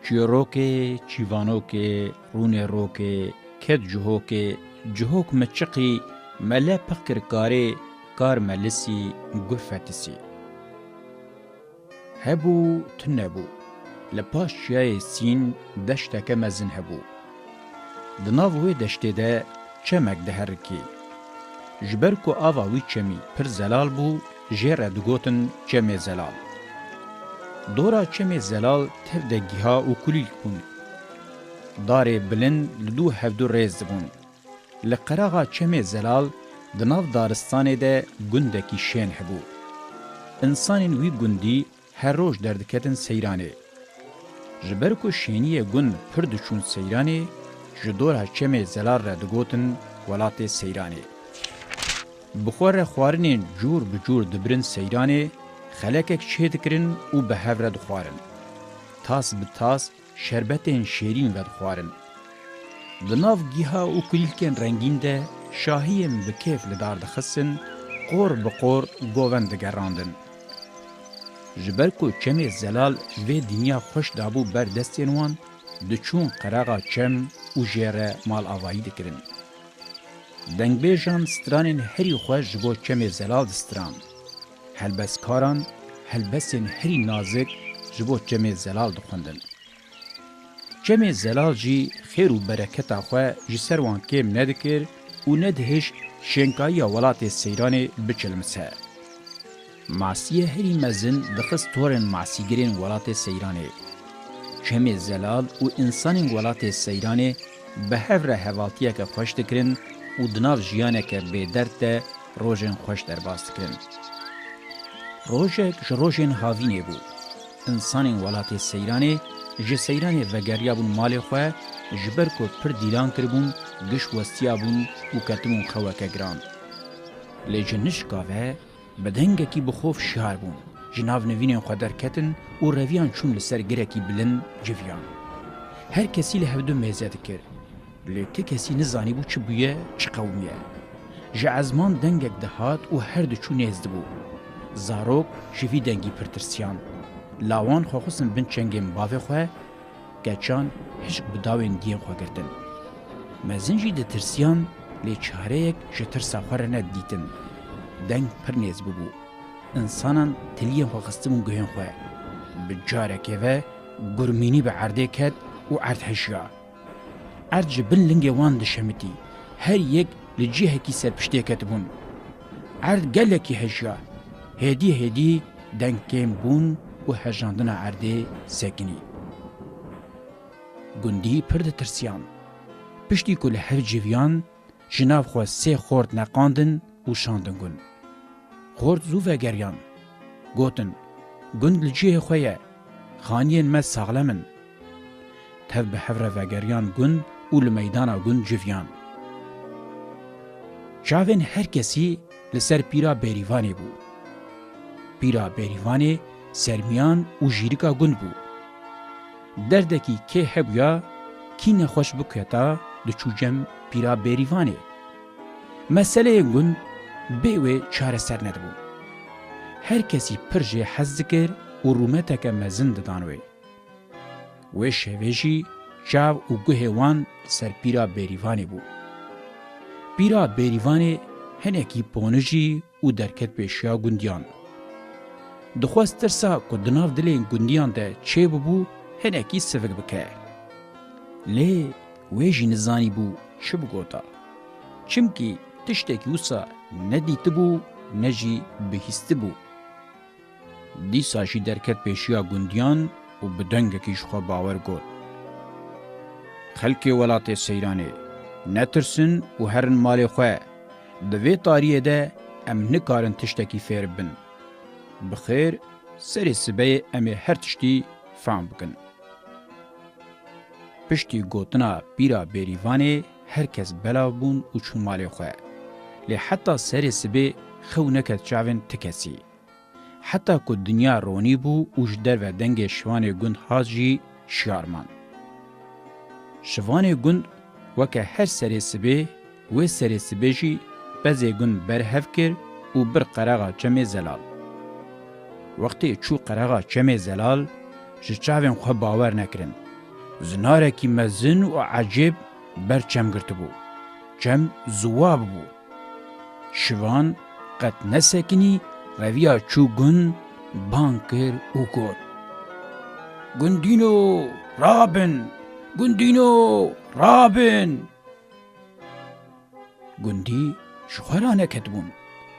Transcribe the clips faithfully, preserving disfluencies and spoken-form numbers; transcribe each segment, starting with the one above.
Çîrokê, çîvanokê, rûnê rokê, ket cihokê, cihok me çiqî, mele piq kir karê, kar me lisî, gur fetisî. Hebû, tune bû. Li paş çiyayê Sîn deşteke mezin hebû. Di nav wê deştê de çemek diherikî. Ji ber ku ava wî çemî pir zelal bû, jê re digotin Çemê Zelal. Dora Çemê Zelal tev de giha û kulîlk bûn. Darê bilind li dû hevdû rêz dibûn. Li qeraxa Çemê Zelal di nav daristanê de gundekî şên hebû. Însanên wî gundî her roj derdiketin seyranê. Ji ber ku şêniyê gund pir diçûn seyranê, ji dora Çemê Zelal re digotin Welatê Seyranê. Bi xwe re xwarinên cûr bi cûr dibirin seyranê, xelekek çêdikirin û bi hev re dixwarin. Tas bi tas şerbetên şêrîn vedixwarin. Di nav giha û kulîlkên rengîn de şahiyên bi kêf li dar dixistin, qor bi qor govend digerandin. Ji ber ku Çemê Zelal vê dinya xweş dabû ber destên wan, diçûn qeraxa çem û jê re mal avayî dikirin. Dengbêjan stranên herî xweş ji bo Çemê Zelal distiran. Helbestkaran helbestên herî nazik ji bo Çemê Zelal dixwendin. Çemê Zelal jî xêr û bereketa xwe ji ser wan kêm nedikir û nedihişt şênkayiya welatê seyranê biçilmise. Masiyê herî mezin dixist torên masîgirên welatê seyranê. Çemê Zelal û însanên welatê seyranê bi hev re hevaltiyeke xweş dikirin û di nav jiyaneke bêderd de rojên xweş derbas dikirin. Rojek ji rojên havînê bû. Însanên welatê seyranê ji seyranê vegeriyabûn malê xwe, ji ber ku pir dîlan kiribûn, giş westiyabûn û ketibûn xeweke giran. Lê ji nişka ve bi dengekî bi xof şiyar bûn. Ji nav nivînên xwe derketin û reviyan çûn li ser girekî bilind civiyan. Her kesî li hevdu mêze dikir. Lê ti kesî nizanîbû çi bûye, çi qewimiye. Ji ezman dengek dihat û her diçû nêz dibû. Zarok ji vî dengî pir tirsiyan. Lawan xwe xistin bin çengên bavê xwe, keçan hişk bi dawên diyên xwe girtin. Mezin jî ditirsiyan, lê çareyek ji tirsa xwe re nedidîtin. Deng pir nêz bûbû. Însanan tiliyên xwe xistibûn guhên xwe. Bi carekê ve gurmînî bi erdê ket û erd hejiya. Erd ji bin lingê wan dişemitî. Her yek li cihekî serpiştê ketibûn. Erd gelekî hejiya. Hêdî hêdî deng kêm bûn û hejandina erdê sekinî. Gundî pir ditirsiyan. Piştî ku li hev civiyan, ji nav xwe sê xort neqandin û şandin gund. Xort zû vegeriyan. Gotin, gund li cihê xwe ye. Xaniyên me saxlem in. Tev bi hev re vegeriyan gund û li meydana gund civiyan. Çavên her kesî li ser pîra Bêrîvanê bû. Pîra Bêrîvanê sermiyan û jîrika gund bû. Derdekî kê hebûya, kî nexweş biketa, diçû cem pîra Bêrîvanê. Meseleyên gund bê wê çareser nedibûn. Her kesî pir jê hez dikir û rûmeteke mezin didan wê. Wê şevê jî çav û guhê wan li ser pîra Bêrîvanê bû. Pîra Bêrîvanê hinekî ponijî û derket pêşiya gundiyan. Dixwest tirsa ku di nav dilên gundiyan de çêbibû, hinekî sivik bike. Lê wê jî nizanîbû çi bigota. Çimkî tiştekî wisa ne dîtibû, ne jî bihîstibû. Dîsa jî derket pêşiya gundiyan û bi dengekî ji xwe bawer got, "Xelkê welatê Seyranê, netirsin û herin malê xwe. Di vê tariyê de em nikarin tiştekî fêr bibin. Bi xêr, serê sibeyê em ê her tiştî fam bikin." Piştî gotina pîra Bêrîvanê her kes belav bûn û çûn malê xwe. Lê heta serê sibê xew neket çavên ti kesî. Heta ku dinya ronî bû û ji derve dengê şivanê gund hat jî şiyar man. Şivanê gund weke her serê sibê, wê serê sibê jî pezê gund berhev kir û bir qeraxa Çemê Zelal. Wextê çû qeraxa Çemê Zelal, ji çavên xwe bawer nekirin. Zinarekî mezin û ecêb ber çem girtibû. Çem ziwab bû. Şivan qet nesekinî reviya çû gund, bang kir û got, "Gundîno, rabin! Gundîno, rabin!" Gundî ji xwe raneketibûn.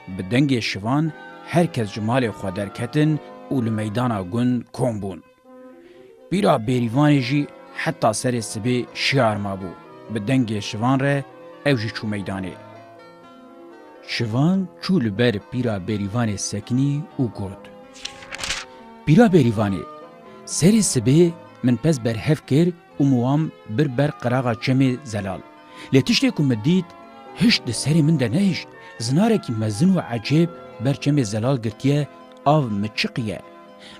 Bi dengê şivan her kes ji malê xwe derketin û li meydana gund kom bûn. Pîra Bêrîvanê jî heta serê sibê şiyar mabû. Bi dengê şivan re ew jî çû meydanê. Şivan çû li ber Pîra Bêrîvanê sekinî û got, "Pîra Bêrîvanê, serê sibê min pez berhev kir û min wan bir ber qeraxa çemê Zelal. Lê tiştê ku min dît, hişt di serê min de nehişt. Zinarekî mezin û ecêb ber çemê Zelal girtiye, av min çiqiye.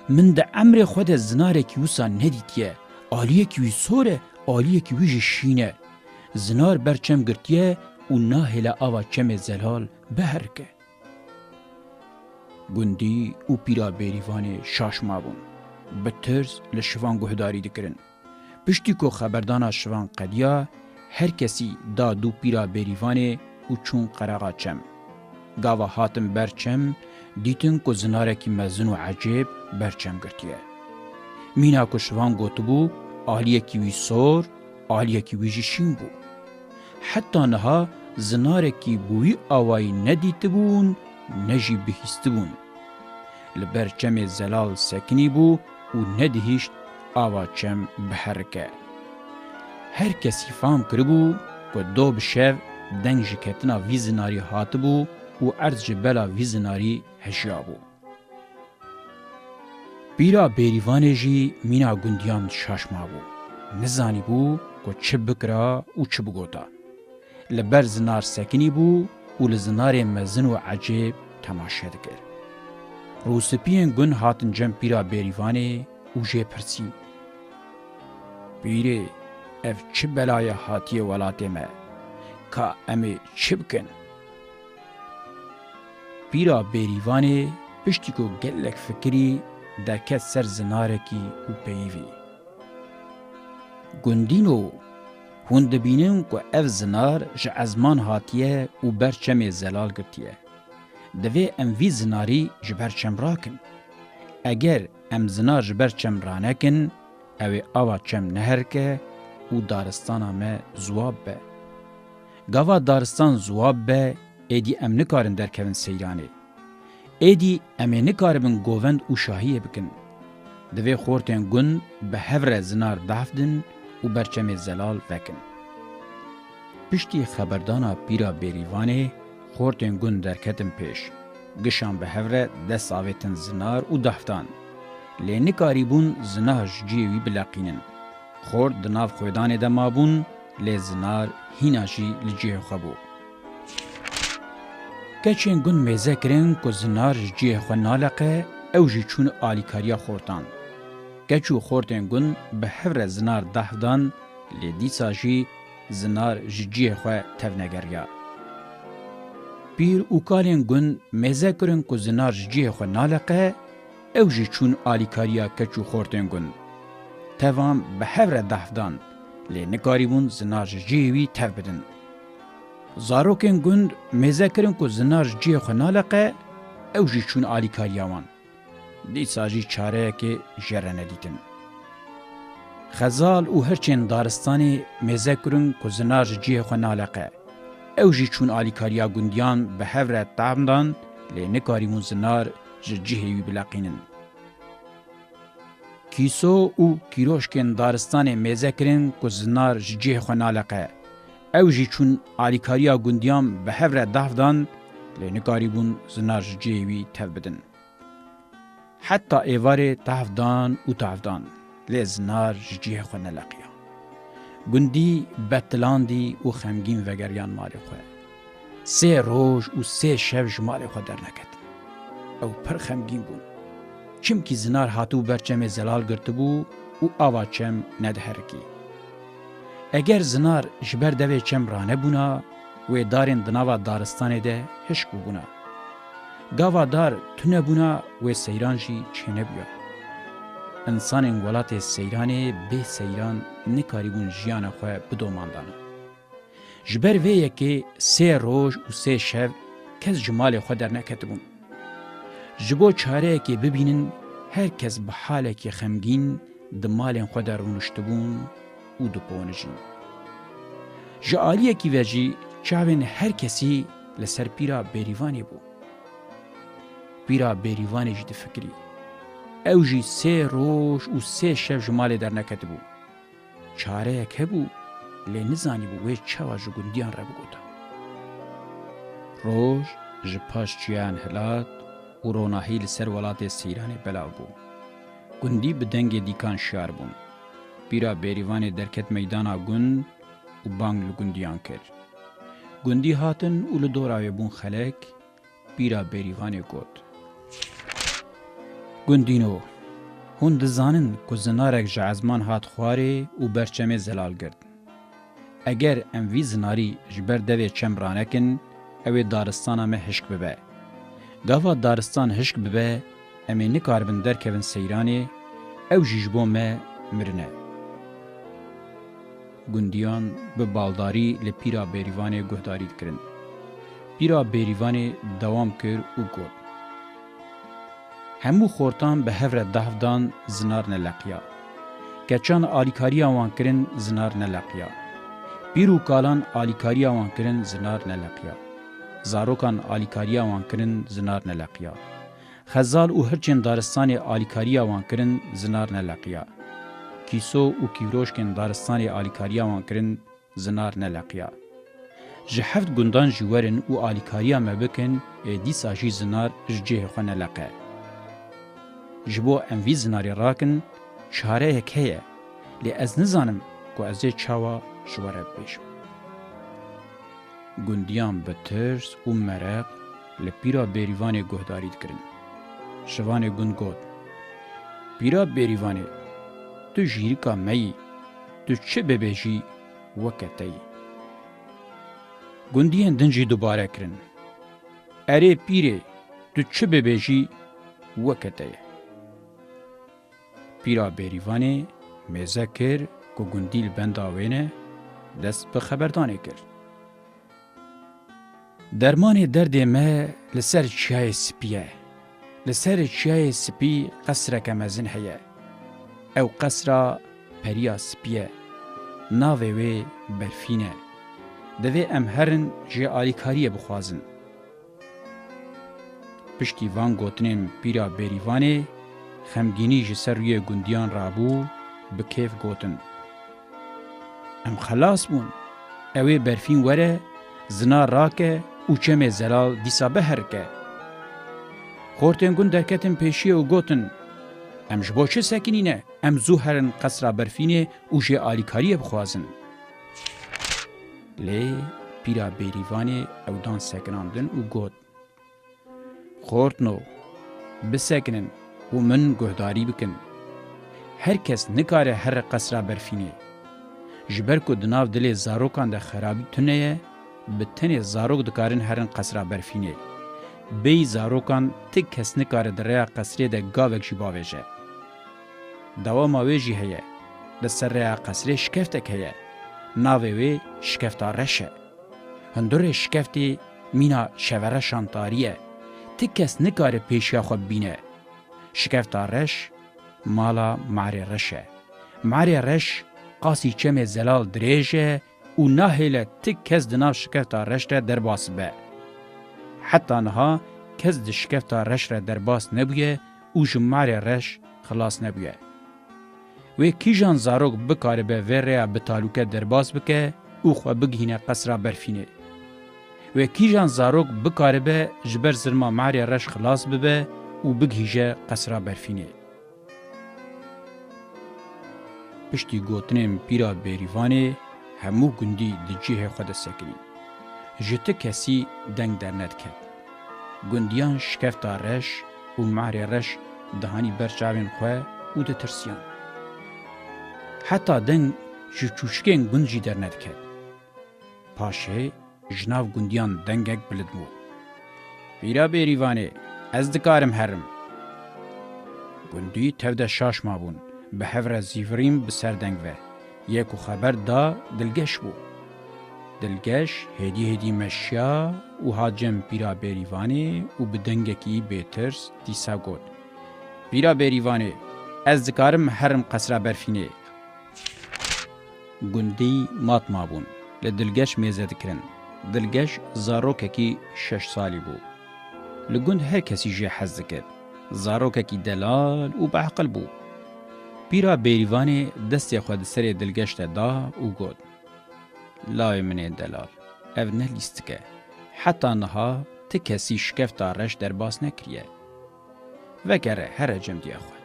Min di emrê xwe de zinarekî wisa nedîtiye. Aliyekî wî sor e, aliyekî wî jî şîn e. Zinar ber çem girtiye û nahêle ava çemê Zelal biherike." Gundî û Pîra Bêrîvanê şaş mabûn. Bi tirs li şivan guhdarî dikirin. Piştî ku xeberdana şivan qediya, her kesî da dû Pîra Bêrîvanê û çûn qeraxa çem. Gava hatin ber çem, dîtin ku zinarekî mezin û ecêb ber çem girtiye. Mîna ku şivan gotibû, aliyekî wî sor, aliyekî wî jî şîn bû. Heta niha zinarekî bi wî awayî nedîtibûn, ne jî bihîstibûn. Li ber çemê Zelal sekinî bû û nedihişt ava çem biherike. Her kesî fam kiribû ku do bi şev deng ji ketina vî zinarî hatibû û erd ji bela vî zinarî hejiyabû. Pîra Bêrîvanê jî mîna gundiyan şaş mabû. Nizanîbû ku çi bikira û çi bigota. Li ber zinar sekinî bû û li zinarê mezin û ecêb temaşe dikir. Rûspiyên gund hatin cem Pîra Bêrîvanê û jê pirsîn, "Pîrê, ev çi belaye hatiye welatê me? Ka em ê çi bikin?" Pîra Bêrîvanê piştî ku gelek fikirî, derket ser zinarekî û peyivî. "Gundîno, hûn dibînin ku ev zinar ji ezman hatiye û ber çemê Zelal girtiye. Divê em vî zinarî ji ber çem rakin. Eger em zinar ji ber çem ranekin, ew ê ava çem neherike û daristana me ziwab be. Gava daristan ziwab be, êdî em nikarin derkevin seyranê. Êdî em ê nikaribin govend û şahiyê bikin. Divê xortên gund bi hev re zinar dahf din û ber çemê Zelal vekin." Piştî xeberdana Pîra Bêrîvanê, xortên gund derketin pêş. Gişan bi hev re dest avêtin zinar û dahf dan. Lê nikarîbûn zinar ji cihê wî bileqînin. Xort di nav xwedanê de mabûn, lê zinar hîna jî li cihê xwe bû. Keçên gund mêze kirin ku zinar ji cihê xwe naleqe, ew jî çûn alîkariya xortan. Keç û xortên gund bi hev re zinar dahf dan, lê dîsa jî zinar ji cihê xwe tevnegeriya. Pîr û kalên gund mêze kirin ku zinar ji cihê xwe naleqe, ew jî çûn alîkariya keç û xortên gund. Tevan bi hev re dahf dan, lê nikarîbûn zinar ji cihê wî tev bidin. Zarokên gund mêze kirin ku zinar ji cihê xwe naleqe, ew jî çûn alîkariya wan. Dîsa jî çareyekê jê re nedîtin. Xezal û hirçên daristanê mêze kirin ku zinar ji cihê xwe naleqe. Ew jî çûn alîkariya gundiyan bi hev re tam dan, lê nikarîbûn zinar ji cihê wî bileqînin. Kîso û kîroşkên daristanê mêze kirin ku zinar ji cihê xwe naleqe. Ew jî çûn alîkariya gundiyan bi hev re dahf dan, lê nikarîbûn zinar ji cihê wî tev bidin. Heta êvarê tahf dan û tahf dan, lê zinar ji cihê xwe neleqiya. Gundî betilandî û xemgîn vegeriyan malê xwe. Sê roj û sê şev ji malê xwe derneketin. Ew pir xemgîn bûn. Çimkî zinar hatibû ber çemê zelal girtibû û ava çem nediherikî. Eger zinar ji ber devê çem ranebûna, wê darên di nava daristanê de hişk bûbûna. Gava dar tune bûna, wê seyran jî çênebûya. Însanên welatê Seyranê bê seyran nikarîbûn jiyana xwe bidomandana. Ji ber vê yekê sê roj û sê şev kes ji malê xwe derneketibûn. Ji bo çareyekê bibînin, her kes bi halekî xemgîn di malên xwe de rûniştibûn û diponijîn. Ji aliyekî ve jî çavên her kesî li ser pîra Bêrîvanê bû. Pîra Bêrîvanê jî difikirî. Ew jî sê roj û sê şev ji malê derneketibû. Çareyek hebû, lê nizanîbû wê çawa ji gundiyan re bigota. Roj ji paş çiyan hilat û ronahî li ser welatê Seyranê belav bû. Gundî bi dengê dîkan şiyar bûn. Pîra Bêrîvanê derket meydana gund û bang li gundiyan kir. Gundî hatin û li dora wê bûn xelek, pîra Bêrîvanê got: Gundîno, hûn dizanin ku zinarek ji ezman hat xwarê û ber çemê zelal girt. Eger em vî zinarî ji ber devê çem ranekin, ew ê daristana me hişk bibe. Gava daristan hişk bibe, em ê nikaribin derkevin seyranê, ew jî ji bo me mirin e. Gundiyan bi baldarî li pîra Bêrîvanê guhdarî dikirin. Pîra Bêrîvanê dewam kir û got: Hemû xortan bi hev re dahv dan, zinar neleqiya. Keçan alîkariya wan kirin, zinar neleqiya. Pîr û kalan alîkariya wan kirin, zinar neleqiya. Zarokan alîkariya wan kirin, zinar neleqiya. Xezal û hirçên daristanê alîkariya wan kirin, zinar neleqiya. Kîso û kîvroşkên daristanê alîkariya wan kirin, zinar neleqiya. Ji heft gundan jî werin û alîkariya me bikin, ê dîsa jî zinar ji cihê xwe neleqe. Ji bo em vî zinarê rakin, çareyek heye, lê ez nizanim ku ez ê çawa ji we re bibêjim. Gundiyan bi tirs û mereq li pîra Bêrîvanê guhdarî dikirin. Şivanê gund got: Pîra Bêrîvanê, tu jîrika me yî, tu çi bibêjî, weke te ye. Gundiyên din jî dubare kirin: Erê pîrê, tu çi bibêjî, weke te ye. Pîra Bêrîvanê mêze kir ku gundî li benda wê ne, dest bi xeberdanê kir. Dermanê derdê me li ser çiyayê spî ye. Li ser çiyayê spî qesreke mezin heye. Ew qesra periya spî ye. Navê wê Berfîn e. Divê em herin jê alîkariyê bixwazin. Piştî van gotinên pîra Bêrîvanê, xemgînî ji ser rûyê gundiyan rabû, bi kêf gotin: Em xelas bûn. Ew ê Berfîn were, zinar rake û çemê zelal dîsa biherike. Xortên gund derketin pêşiyê û gotin: Em ji bo çi sekinîne? Em zû herin qesra Berfînê û jê alîkariyê bixwazin. Lê pîra Bêrîvanê ew dan sekinandin û got: Xortno, bisekinin û min guhdarî bikin. Her kes nikare here qesra Berfînê. Ji ber ku di nav dilê zarokan de xerabî tune ye, bi tenê zarok dikarin herin qesra Berfînê. Bêyî zarokan ti kes nikare di rêya qesrê de gavek jî bavêje. Dewama wê jî heye. Li ser rêya qesrê şikeftek heye. Navê wê Şikefta Reş e. Hundirê şikeftê mîna şevereşan tarî ye. Ti kes nikare pêşiya xwe bibîne. Şikefta Reş mala Marê Reş e. Marê Reş qasî çemê zelal dirêj e û nahêle ti kes di nav Şikefta Reş de derbas bibe. Heta niha kes di Şikefta Reş re derbas nebûye û ji Marê Reş xilas nebûye. Wê kîjan zarok bikaribe vê rêya bi talûke derbas bike û xwe bigihîne qesra Berfînê? Wê kîjan zarok bikaribe ji ber zilma Marê Reş xilas bibe û bigihîje qesra Berfînê? Piştî gotinên pîra Bêrîvanê hemû gundî di cihê xwe de sekinî. Ji ti kesî deng dernediket. Gundiyan Şikefta Reş û Marê Reş dihanî ber çavên xwe û ditirsiyan. Heta deng ji çûçikên gund jî dernediket. Paşê ji nav gundiyan dengek bilind bû: Pîra Bêrîvanê, ez dikarim herim. Gundî tev de şaş mabûn, bi hev re zîvirîn bi ser deng ve. Yê ku xeber da, Dilgeş bû. Dilgeş hêdî hêdî meşiya û hat cem Pîra Bêrîvanê û bi dengekî bêtirs dîsa got: "Pîra Bêrîvanê, ez dikarim herim qesra Berfînê?" Gundî mat mabûn, li Dilgeş mêze dikirin. Dilgeş zarokekî şeş salî bû. Li gund her kesî jê hez dikir. Zarokekî delal û beeqil bû. Pîra Bêrîvanê destê xwe di serê Dilgeş de da û got: "Lawê min ê delal, ev ne lîstik e. Heta niha ti kesî şikefta reş derbas nekiriye. Vekere here cem diya xwe."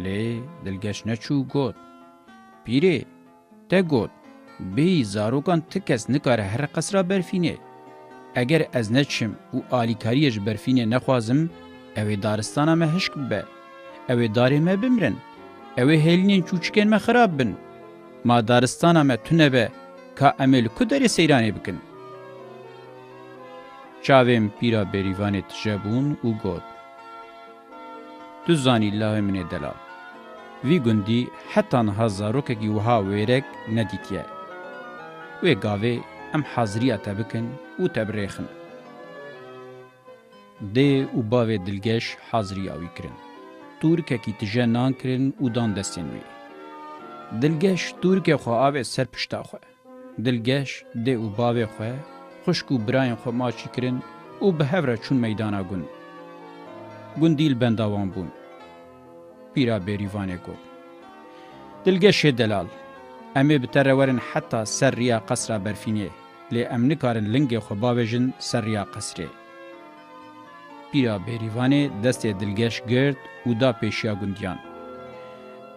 Lê Dilgeş neçû got: "Pîrê, te got, bêyî zarokan ti kes nikare here qesra Berfînê. Eger ez neçim û alîkariyê ji Berfînê nexwazim, ew ê daristana me hişk bibe. Ew ê darê me bimirin. Ew ê hêlînên çûçikên me xirab bin. Ma daristana me tune be, ka em ê li ku derê seyranê bikin?" Çavên Pîra Bêrîvanê tije bûn û got: "Tu zanî lawê min ê delal. Vî gundî heta niha zarokekî wiha wêrek nedîtiye. Wê gavê em haziriya te bikin û te birêxin." Dê û bavê Dilgeş haziriya wî kirin. Tûrikekî tije nan kirin û dan destên wî. Dilgeş tûrikê xwe avê ser pişta xwe. Dilgeş dê û bavê xwe, xwişk û birayên xwe maçî kirin û bi hev re çûn meydana gund. Gundî li benda wan bûn. Pîra Bêrîvanê got: "Dilgeşê delal, em ê bi te re werin heta ser riya qesra Berfînê, lê em nikarin lingê xwe bavêjin ser riya qesrê." Pîra Bêrîvanê destê Dilgeş girt û da pêşiya gundiyan.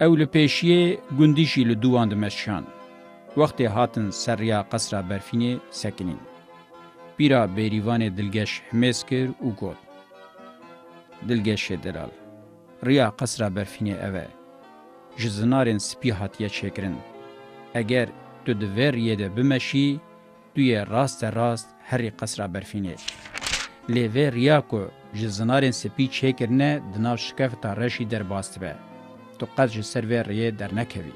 Ew li pêşiyê, gundî jî li dû wan dimeşiyan. Wextê hatin ser riya qesra Berfînê sekinîn. Pîra Bêrîvanê Dilgeş himêz kir û got: "Dilgeşê delal, riya qesra Berfînê ev e. Ji zinarên spî hatiye çêkirin. Eger tu di vê riyê de bimeşî, tu yê raste rast herî qesra Berfînê. Lê vê riya ku ji zinarên spî çêkirine di nav şikefta reşî derbas dibe. Tu qet ji ser vê riyê dernekevî."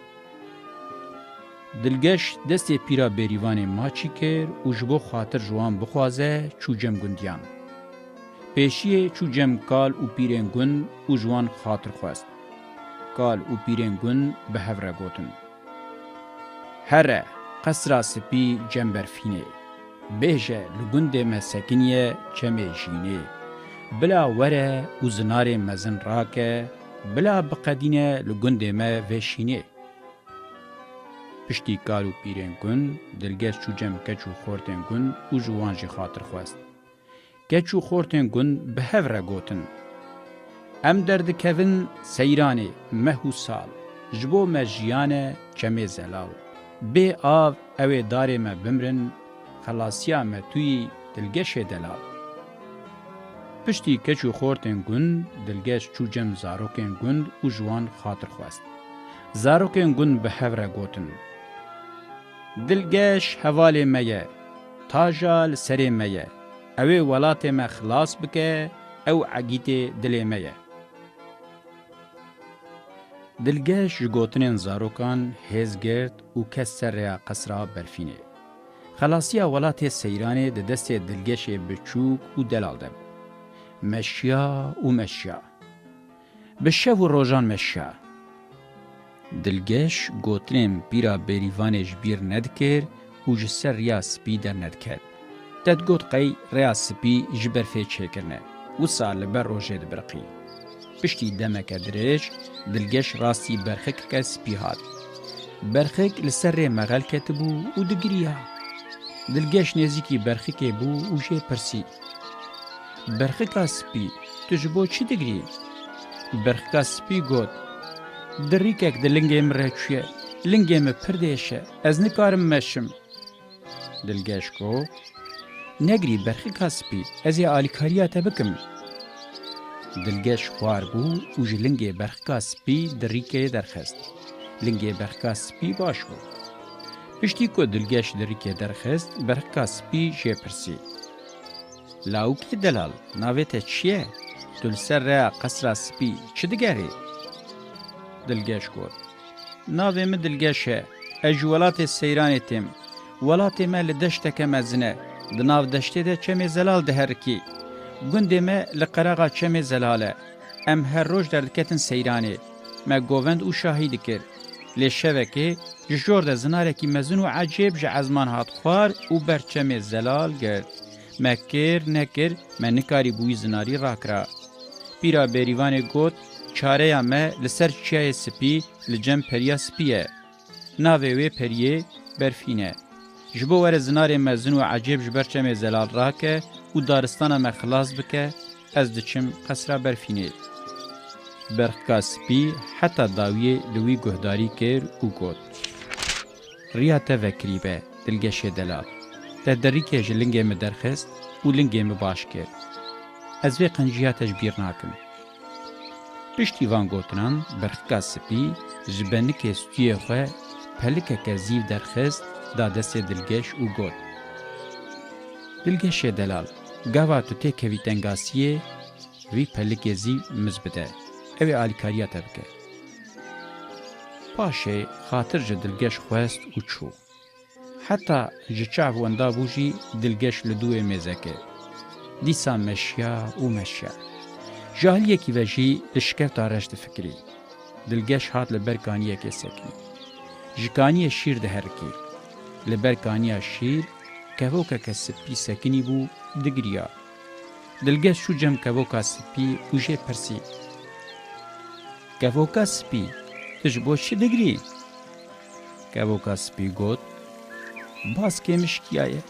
Dilgeş destê Pîra Bêrîvanê maçî kir û ji bo xatir ji wan bixwaze, çû cem gundiyan. Pêşiyê çû cem kal û pîrên gund û ji wan xatir xwest. Kal û pîrên gund bi hev re gotin: "Here, qesra spî cem Berfînê. Bêje li gundê me sekiniye çemê Jînê. Bila were û zinarê mezin rake, bila biqedîne li gundê me vê şînê." Piştî kal û pîrên gund, Dilgeş çû cem keç û xortên gund û ji wan jî xatir xwest. Keç û xortên gund bi hev re gotin: "Em derdikevin seyranê meh û sal, ji bo me jiyan e çemê zelal. Bê av ew ê darê me bimrin, xelasiya me tu yî Dilgeşê delal." Piştî keç û xortên gund, Dilgeş çû cem zarokên gund û ji wan xatir xwest. Zarokên gund bi hev re gotin: "Dilgeş hevalê me ye, taja li serê me ye. Ew ê welatê me xilas bike, ew egîtê dilê me ye." Dilgeş ji gotinên zarokan hêz girt û ket ser rêya qesra Berfînê. Xelasiya welatê seyranê di destê Dilgeşê biçûk û delal de bû. Meşiya û meşiya. Bi şev û rojan meşiya. Dilgeş gotinên pîra Bêrîvanê ji bîr nedikir û ji ser riya spî dernediket. Te digot qey rêya spî ji berfê çêkirine. Wisa li ber rojê dibiriqî. Piştî demeke dirêj, Dilgeş rastî berxikeke spî hat. Berxik li ser rê mexel ketibû û digiriya. Dilgeş nêzîkî berxikê bû û jê pirsî: "Berxika spî, tu ji bo çi digirî?" Berxika spî got: "Dirîkek di lingê min re çûye. Lingê min pir dêş e. Ez nikarim meşim." Dilgeş got: "Negirî berxika spî, ez ê alîkariya te bikim." Dilgeş xwar bû û ji lingê berxika spî dirîkê derxist. Lingê berxika spî baş bû. Piştî ku Dilgeş dirîkê derxist, berxika spî jê pirsî: "Lawikê delal, navê te çi ye?" Tu li ser rêya qesra spî çi digerî? Dilgeş got, Navê min Dilgeş e. Ez ji welatê Seyranê têm. Welatê me li deşteke mezin e. Di nav deştê de çemê Zelal diherikî. Gundê me li qeraxa çemê Zelal e. Em her roj derdiketin Seyranê. Me govend û şahî dikir. Lê şevekê ji jor de zinarekî mezin û ecêb ji ezman hat xwar û ber çemê Zelal girt. Me kir, nekir, me nikarîbû wî zinarî rakira. Pîra Bêrîvanê got, Çareya me li ser çiyayê spî, li cem periya spî ye. Navê wê periyê Berfîn e. Ji bo were zinarê mezin û ecêb ji ber çemê Zelal rake û daristana me xilas bike, ez diçim qesra Berfînê. Berxika spî heta dawiyê li wî guhdarî kir û got, Riya te vekirî be, Dilgeşê delal. Te derîkê ji lingê min derxist û lingê min baş kir. Ez vê qenciya te ji bîr nakim. Piştî van gotinan berxika spî ji benikê stûyê xwe pelikeke zîv derxist, da destê Dilgeş û got, Dilgeşê delal, gava tu têkevî tengasiyê, vî pelikê zîv miz bide. Ew ê alîkariya te bike. Paşê xatir ji Dilgeş xwest û çû. Heta ji çav wenda bû jî Dilgeş li dû wê mêze kir. Dîsa meşiya û meşiya. Ji aliyekî ve jî li şikefta reş difikirî. Dilgeş hat li ber kaniyekê sekinî. Ji kaniyê şîr diherikî. Li ber kaniya şîr kevokeke spî sekinî bû, digiriya. Dilgeş çû cem kevoka spî û jê pirsî, Kevoka spî, tu ji bo çi digirî? Kevoka spî got, Baskê min şikiyaye.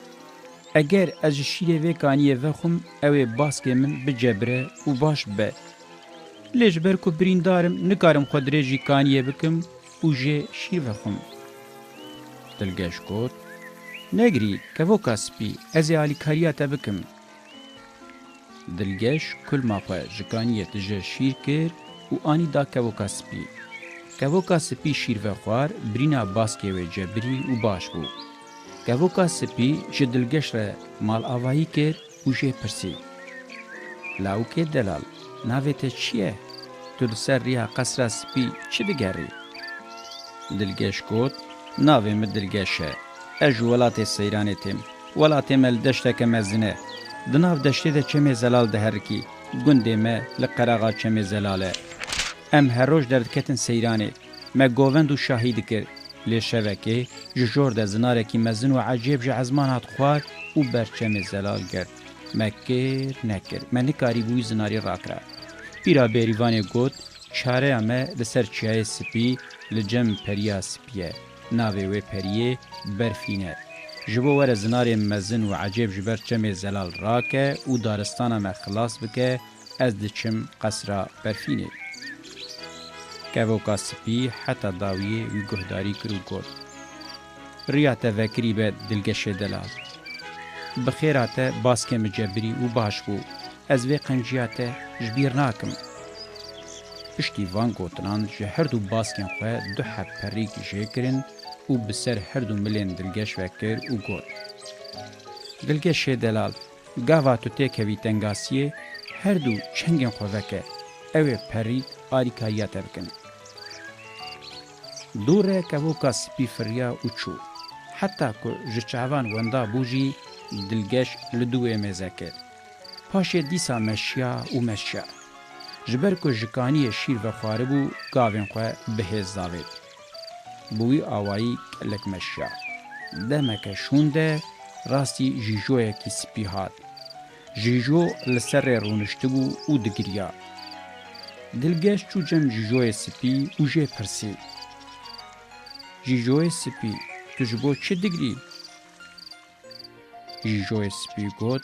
Eger ez ji şîrê vê kaniyê vexwim, ew ê baskê min bicebire û baş bibe. Lê ji ber ku birîndar im, nikarim xwe dirêjî kaniyê bikim û jê şîr vexwim. Dilgeş got, Negirî, kevoka spî, ez ê alîkariya te bikim. Dilgeş kulma xwe ji kaniyê tije şîr kir û anî da kevoka spî. Kevoka spî şîr vexwar, birîna baskê wê cebirî û baş bû. Kevoka spî ji Dilgeş re malavayî kir û jê pirsî, Lawikê delal, navê te çi ye? Tu li ser riya qesra spî çi digerî? Dilgeş got, Navê min Dilgeş e. Ez ji welatê Seyranê têm. Welatê me li deşteke mezin e. Di nav deştê de çemê Zelal diherikî. Gundê me li qeraxa çemê Zelal e. Em her roj derdiketin Seyranê. Me govend û şahî dikir. Lê şevekê ji jor de zinarekî mezin û ecêb ji ezman hat xwar û ber çemê Zelal girt. Me kir, nekir. Me nikarîbû wî zinarî rakira. Pîra Bêrîvanê got, Çareya me li ser çiyayê spî, li cem periya spî ye. Navê wê periyê Berfîn e. Ji bo were zinarê mezin û ecêb ji ber çemê Zelal rake û daristana me xilas bike, ez diçim qesra Berfînê. Kevoka spî heta dawiyê wî guhdarî kir û got, Riya te vekirî be, Dilgeşê delal. Bi xêra te baskê min cebirî û baş bû. Ez vê qenciya te ji bîr nakim. Piştî van gotinan ji her du baskên xwe du heb perîk jê kirin û bi ser her du milên Dilgeş ve kir û got, Dilgeşê delal, gava tu têkevî tengasiyê, her du çengên xwe veke, ew ê perîk alîkariya te bikin. Dû re kevoka spî firiya û çû. Heta ku ji çavan wenda bû jî Dilgeş li dû wê mêze kir. Paşê dîsa meşiya û meşiya. Ji ber ku ji kaniyê şîr vexwaribû, gavên xwe bi hêz davêt. Bi wî awayî gelek meşiya. Demeke şûn de rastî jîjoyekî spî hat. Jîjo li ser rê rûniştibû û digiriya. Dilgeş çû cem jîjoyê spî û jê pirsî, Jîjoyê spî, tu ji bo çi digirî? Jîjoyê spî got,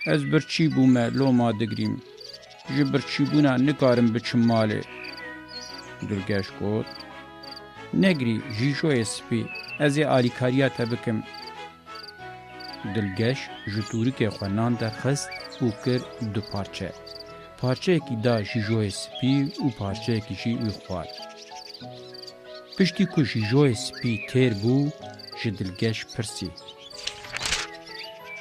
Ez birçî bûme, loma digirîm. Ji birçîbûna nikarim biçim malê. Dilgeş got, Negirî, jîjoyê spî, ez ê alîkariya te bikim. Dilgeş ji tûrikê xwe nan derxist û kir du parçe. Parçeyekî da jîjoyê spî û parçeyekî jî wî xwar. Piştî ku jîjoyê spî têr bû, ji Dilgeş pirsî,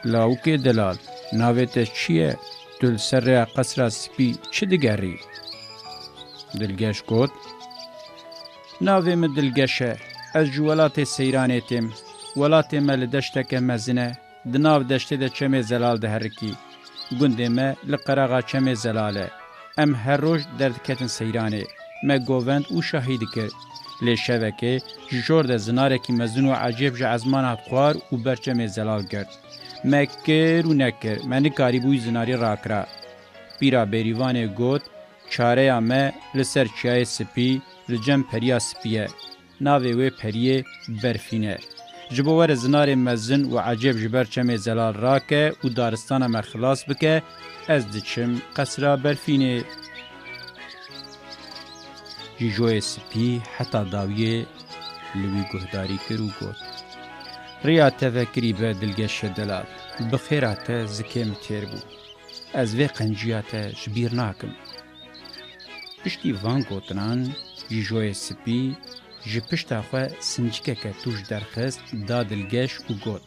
Lawikê delal, navê te çi ye? Tu li ser rêya Qesra Spî çi digerî? Dilgeş got, Navê min Dilgeş e. Ez ji welatê Seyranê têm. Welatê me li deşteke mezin e. Di nav deştê de çemê zelal diherikî. Gundê me li qeraxa çemê zelal e. Em her roj derdiketin seyranê. Me govend û şahî dikir. Lê şevekê ji jor de zinarekî mezin û ecêb ji ezman hat xwar û ber çemê zelal girt. Me kir û nekir, me nikarîbû wî zinarî rakira. Pîra Bêrîvanê got, Çareya me li ser çiyayê spî, li cem periya spî ye. Navê wê periyê Berfîn e. Ji bo were zinarê mezin û ecêb ji ber çemê zelal rake û daristana me xilas bike, ez diçim qesra Berfînê. Jîjoyê spî heta dawiyê li wî guhdarî kir û got, Riya te vekirî be Dilgeşê delal, bi xêra te zikê min têr bû. Ez vê qenciya te ji bîr nakim. Piştî van gotinan, Jîjoyê spî ji pişta xwe sincikeke tûj derxist, da Dilgeş û got,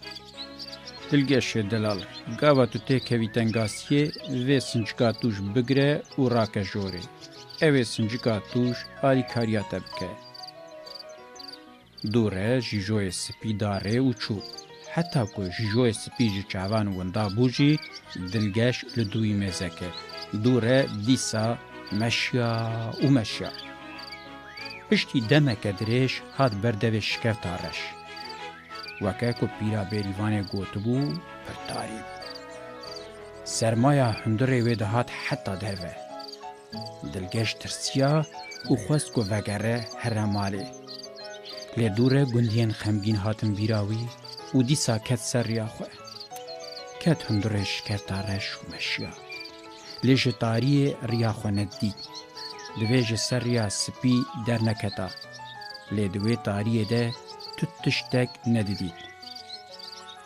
Dilgeşê delal, gava tu têkevî tengasiyê, vê sincika tûj bigire û rake jorê. Ew ê sincika tûj alîkariya te bike. Dû re Jîjoyê spî da rê û çû. Heta ku Jîjoyê spî ji çavan winda bû jî, Dilgeş li dû wî mêze kir. Dû re dîsa meşiya û meşiya. Piştî demeke dirêj hat ber devê şikefta reş. Weke ku pîra Bêrîvanê gotibû, pir tarî bû. Sermaya hundirê wê dihat heta derve. Dilgeş tirsiya û xwest ku vegere here malê. Lê dû re gundiyên xemgîn hatin bîra wî û dîsa ket ser riya xwe. Ket hundirê şikefta reş û meşiya. Lê ji tariyê riya xwe nedidît. Divê ji ser riya spî derneketa. Lê di wê tariyê de tu tiştek nedidît.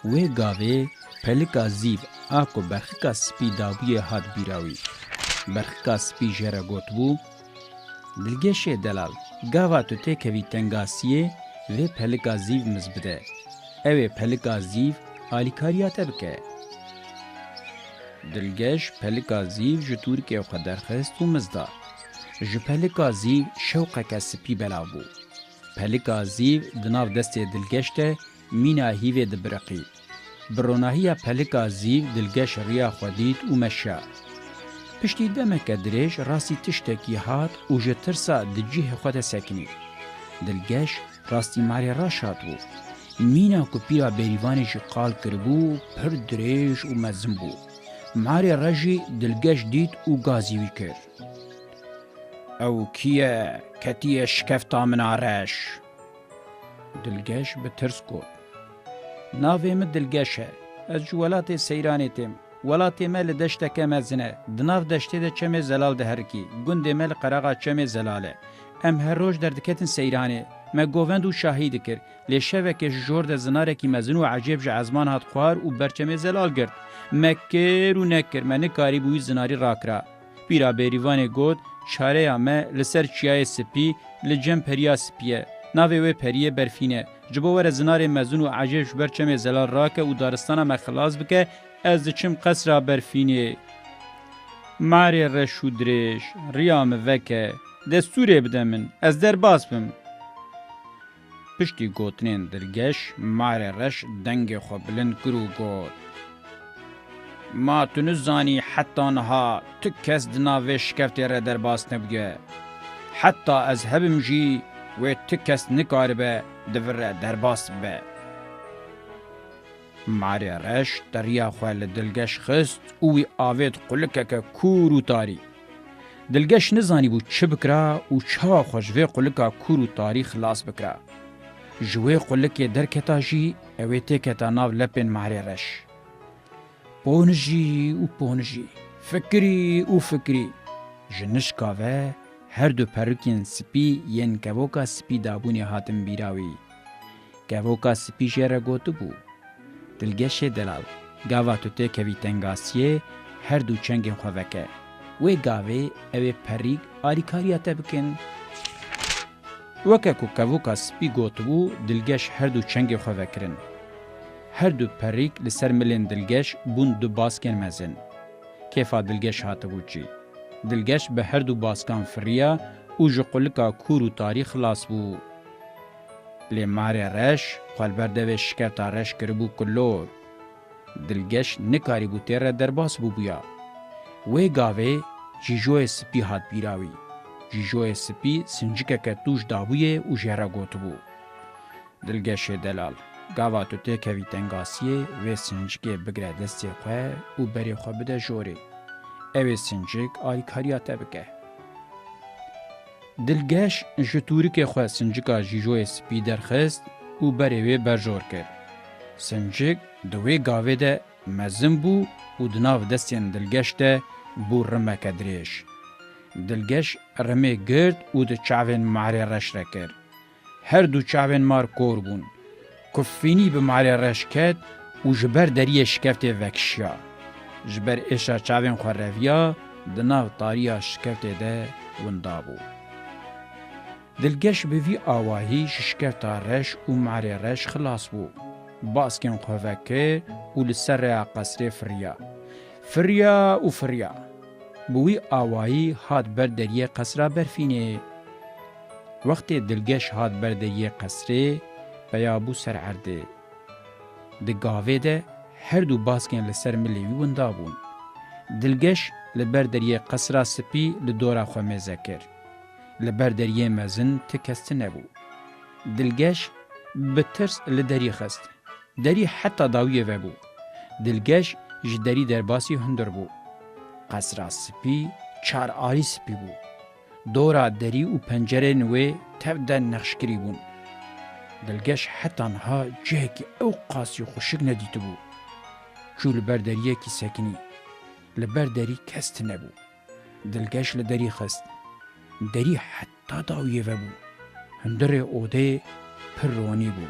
Wê gavê pelika zîv a ku berxika spî dabûyê hat bîra wî. Berxika spî jê re gotibû, Dilgeşê delal, gava tu têkevî tengasiyê, vê pelika zîv miz bide. Ew ê pelika zîv alîkariya te bike. Dilgeş pelika zîv ji tûrikê xwe derxist û miz da. Ji pelika zîv şewqeke spî belav bû. Pelika zîv di nav destê Dilgeş de mîna hîvê dibiriqî. Bi ronahiya pelika zîv Dilgeş riya xwe dît û meşa. Piştî demeke dirêj rastî tiştekî hat û ji tirsa di cihê xwe de sekinî. Dilgeş rastî marê reş hatibû. Mîna ku pîra Bêrîvanê jî qal kiribû, pir dirêj û mezin bû. Marê reş jî Dilgeş dît û gazî wî kir. Ew kî ye, ketiye şikefta min a reş? Dilgeş bi tirs got, Navê min Dilgeş e. Ez ji welatê Seyranê têm. Welatê me li deşteke mezin e. Di nav deştê de çemê zelal diherikî. Gundê me li qeraxa çemê zelal e. Em her roj derdiketin Seyranê. Me govend û şahî dikir. Lê şevekê ji jor de zinarekî mezin û ecêb ji ezman hat xwar û ber çemê zelal girt. Me kir û nekir, me nikarîbû wî zinarî rakira. Pîra Bêrîvanê got, Çareya me li ser çiyayê spî, li cem periya spî ye. Navê wê periyê Berfîn e. Ji bo were zinarê mezin û ecêb ji ber çemê zelal rake û daristana me xilas bike, ez diçim qesra Berfînê. Marê reş û dirêj, riya min veke, destûrê bide min, ez derbas bim. Piştî gotinên Dilgeş, Marê Reş dengê xwe bilind kir û got, Ma tu nizanî heta niha tu kes di nav vê şikeftê re derbas nebûye. Heta ez hebim jî wê tu kes nikaribe di vir re derbas bibe. Marê Reş teriya xwe li Dilgeş xist û wî avêt qulikeke kûr û tarî. Dilgeş nizanîbû çi bikira û çawa xwe ji vê qulika kûr û tarî xilas bikira. Ji wê qulikê derketa jî ew ê têketa nav lepên Marê Reş. Ponijî û ponijî, fikirî û fikirî. Ji nişka ve her du perikên spî yên kevoka spî dabûnê hatin bîra wî. Kevoka spî jê re gotibû, Dilgeşê delal, gava tu têkevî tengasiyê, her du çengên xwe veke. Wê gavê ew ê perîk alîkariya te bikin. Weke ku kevoka spî gotibû, Dilgeş her du çengê xwe vekirin. Her du perîk li ser milên Dilgeş bûn du baskên mezin. kêfa Dilgeş hatibû çî. Dilgeş bi her du baskan firiya û ji qulika kûr û tarî xilas bû. Lê marê reş xwe li ber devê şikefta reş kiribû kulor. Dilgeş nikarîbû tê re derbas bûbûya. Wê gavê jîjoyê spî hat bîra wî. Jîjoyê spî sincikeke tûj dabûyê û jê re gotibû: Dilgeşê delal, gava tu têkevî tengasiyê, vê sincikê bigire destê xwe û berê xwe bide jorê. Ew ê sincik alîkariya te bike. Dilgeş ji tûrikê xwe sincika jîjoyê spî derxist û berê wê berjor kir. Sincik di wê gavê de mezin bû û di nav destên Dilgeş de bû rimeke dirêj. Dilgeş rimê girt û di çavên marê reş re kir. Her du çavên mar kor bûn. Kufînî bi marê reş ket û ji ber deriyê şikeftê vekişiya. Ji ber êşa çavên xwe reviya, di nav tariya şikeftê de winda bû. Dilgeş bi vî awahî ji şikefta reş û marê reş xilas bû. Baskên xwe vekir û li ser rêya qesrê firiya. Firiya û firiya. Bi wî awayî hat ber deriyê qesra berfînê. Wextê Dilgeş hat ber deriyê qesrê, peya bû ser erdê. Di gavê de her du baskên li ser milê wî winda bûn. Dilgeş li ber deriyê qesra spî li dora xwe mêze kir. Li ber deriyê mezin ti kes tune bû. Dilgeş bi tirs li derî xist. Derî heta dawiyê ve bû. Dilgeş ji derî derbasî hundir bû. Qesra spî çar alî spî bû. Dora derî û pencerên wê tev de nexşkirî bûn. Dilgeş heta niha cihekî ew qasî xweşik nedîtibû. Çû li ber deriyekî sekinî. Li ber derî kes tune bû. Dilgeş li derî xist. Derî heta dawiyê ve bû. Hundirê odê pir ronî bû.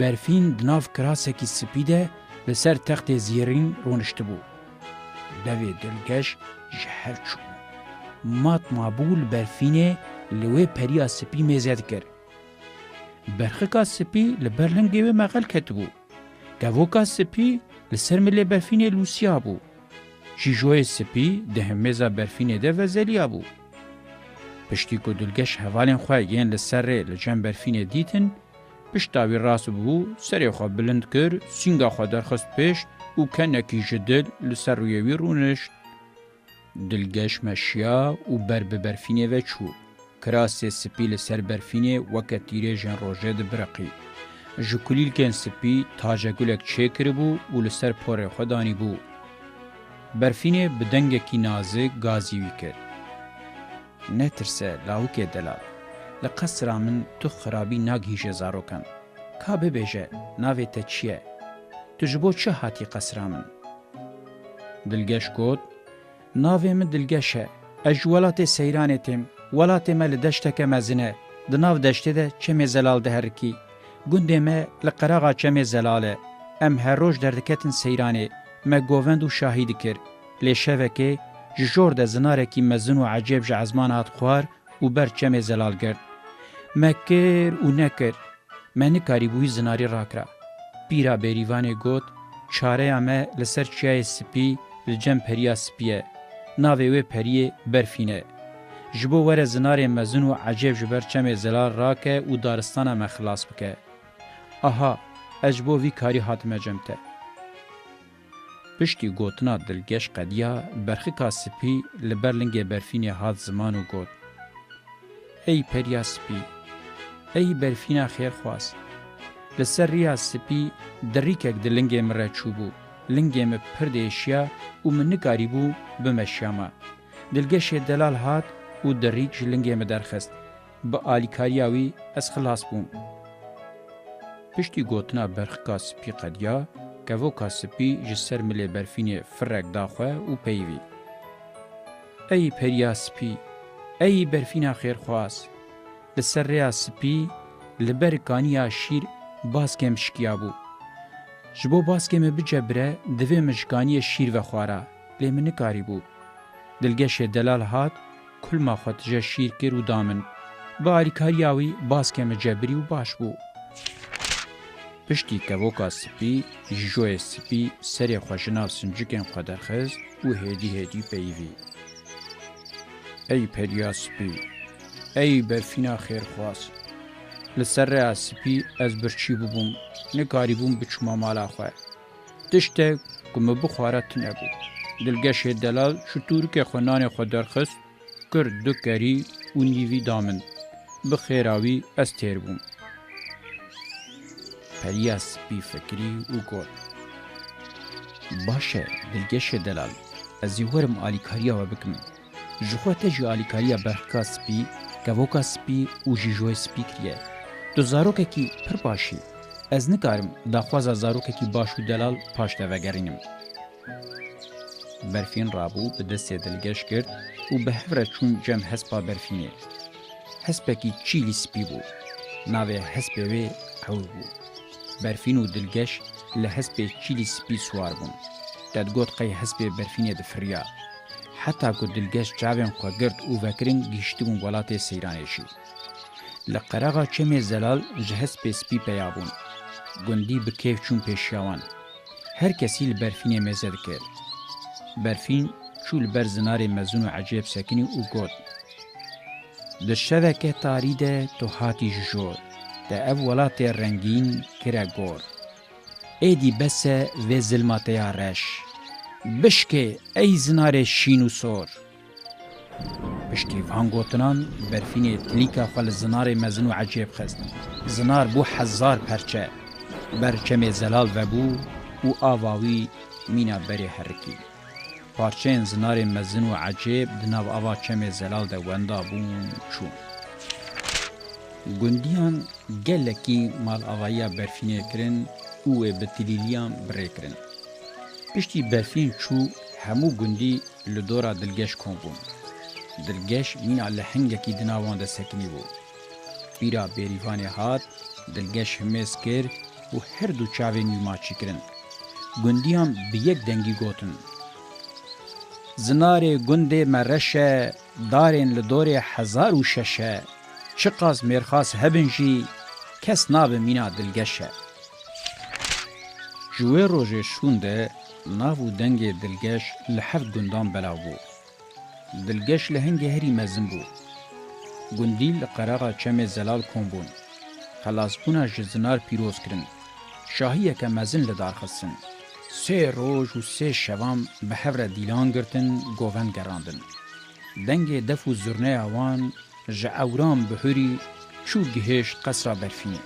Berfîn di nav kirasekî spî de li ser textê zêrîn roniştibû. Devê Dilgeş ji hev çûbû. Mat mabû li berfînê li wê periya spî mêze dikir. Berxika spî li ber lingê wê mexel ketibû. Kevoka spî li ser milê berfînê lûsiya bû. Jîjoyê spî di himêza berfînê de vezeliya bû. Piştî ku Dilgeş hevalên xwe yên li ser rê li cem berfînê dîtin, pişta wî rast bû, serê xwe bilind kir, sînga xwe derxist pêş û kenekî ji dil li ser rûyê wî rûnişt. Dilgeş meşiya û ber bi berfînê ve çû. Kirasê spî li ser berfînê weke tîrêjên rojê dibiriqî. Ji kulîlkên spî tacegulek çêkiribû û li ser porê xwe danîbû. Berfînê bi dengekî nazik gazî wî kir. Netirse, lawikê delal. Li qesra min tu xirabî nagihîje zarokan. Ka bibêje, navê te çi ye? Tu ji bo çi hatî qesra min? Dilgeş got, Navê min Dilgeş e. Ez ji welatê Seyranê têm. Welatê me li deşteke mezin e. Di nav deştê de çemê zelal diherikî. Gundê me li qeraxa çemê zelal e. Em her roj derdiketin Seyranê. Me govend û şahî dikir. Lê şevekê ji jor de zinarekî mezin û ecêb ji ezman hat xwar û ber çemê zelal girt. Me kir û nekir. Me nikarîbû wî zinarî rakira. Pîra Bêrîvanê got, Çareya me li ser çiyayê spî, li cem periya spî ye. Navê wê periyê Berfîn e. Ji bo were zinarê mezin û ecêb ji ber çemê zelal rake û daristana me xilas bike. Aha, ez ji bo vî karî hatime cem te. Piştî gotina Dilgeş qediya, berxika spî li ber lingê berfînê hat ziman û got, Ey periya spî, ey berfîna xêrxwaz! Li ser riya spî dirîkek di lingê min re çûbû. Lingê min pir diêşiya û min nikarîbû bimeşiyama. Dilgeşê delal hat û dirîk ji lingê min derxist. Bi alîkariya wî ez xilas bûm. Piştî gotina berxika spî qediya, kevoka spî ji ser milê berfînê firek da xwe û peyivî. Ey periya spî, ey berfîna xêrxwaz! Li ser rêya spî, li ber kaniya şîr baskê min şikiyabû. Ji bo baskê min bicebire, divê min ji kaniyê şîr vexwara, lê min nikarîbû. Dilgeşê delal hat, kulma xwe tije şîr kir û da min. Bi alîkariya wî baskê min cebirî û baş bû. Piştî kevoka spî, jîjoyê spî serê xwe ji nav sincikên xwe derxist û hêdî hêdî peyivî. Ey periya spî, ey berfîna xêrxwaz! Li ser rêya spî ez birçî bûbûm, nikarîbûm biçûma mala xwe. Tiştek ku min bixwara tune bû. Dilgeşê delal ji tûrikê xwe nanê xwe derxist, kir du kerî û nîvî da min. Bi xêra wî ez têr bûm. Periya spî fikirî û got: Baş e, dilgeşê delal, ez ê werim alîkariya we bikim. Ji xwe te jî alîkariya berxika spî, kevoka spî û jîjoyê spî kiriye. Tu zarokekî pir baş î. Ez nikarim daxwaza zarokekî baş û delal paş de vegerînim. Berfîn rabû, bi destê dilgeş girt û bi hev re çûn cem hespa berfînê. Hespekî çîlî spî bû. Navê hespê wê Ewr bû. Berfîn û dilgeş li hespê çîlî spî siwar bûn. Te digot qey hespê berfînê difiriya. Heta ku dilgeş çavên xwe girt û vekirin, gihîştibûn welatê Seyranê jî. Li qeraxa çemê zelal ji hespê spî peya bûn. Gundî bi kêf çûn pêşiya wan. Her kesî li berfînê mêze dikir. Berfîn çû li ber zinarê mezin û ecêb sekinî û got: Di şeveke tarî de tu hatî ji jor, te ev welatê rengîn kire gor. Êdî bes e vê zilma te ya reş. Bişkê ey zinarê şîn û sor. Piştî van gotinan, berfînê tilîka xwe li zinarê mezin û ecêb xist. Zinar bû hezar perçe. Ber çemê zelal vebû û ava wî mîna berê herikî. Parçeyên zinarê mezin û ecêb di nav ava çemê zelal de wenda bûn, çûn. Gundiyan gelekî malavayîya berfînê kirin û wê bi tilîliyan bi rê kirin. Piştî berfîn çû, hemû gundî li dora dilgeş kom bûn. Dilgeş mîna lehengekî di nav wan de sekinî bû. Pîra Bêrîvanê hat, dilgeş himêz kir û her du çavên wî maçî kirin. Gundiyan bi yek dengî gotin: Zinarê gundê me reş e, darên li dorê hezar û şeş e, çiqas mêrxas hebin jî, kes nabe mîna dilgeş e. Ji wê rojê şûnde nav û dengê dilgeş li heft gundan belav bû. Dilgeş lehengê herî mezin bû. Gundî li qeraxa çemê zelal kom bûn. Xelasbûna ji zinar pîroz kirin. Şahiyeke mezin li dar xistin. Sê roj û sê şevan bi hev re dîlan girtin, govend gerandin. Dengê def û zurneya wan ji ewran bihurî çû gihêşt qesra berfînê.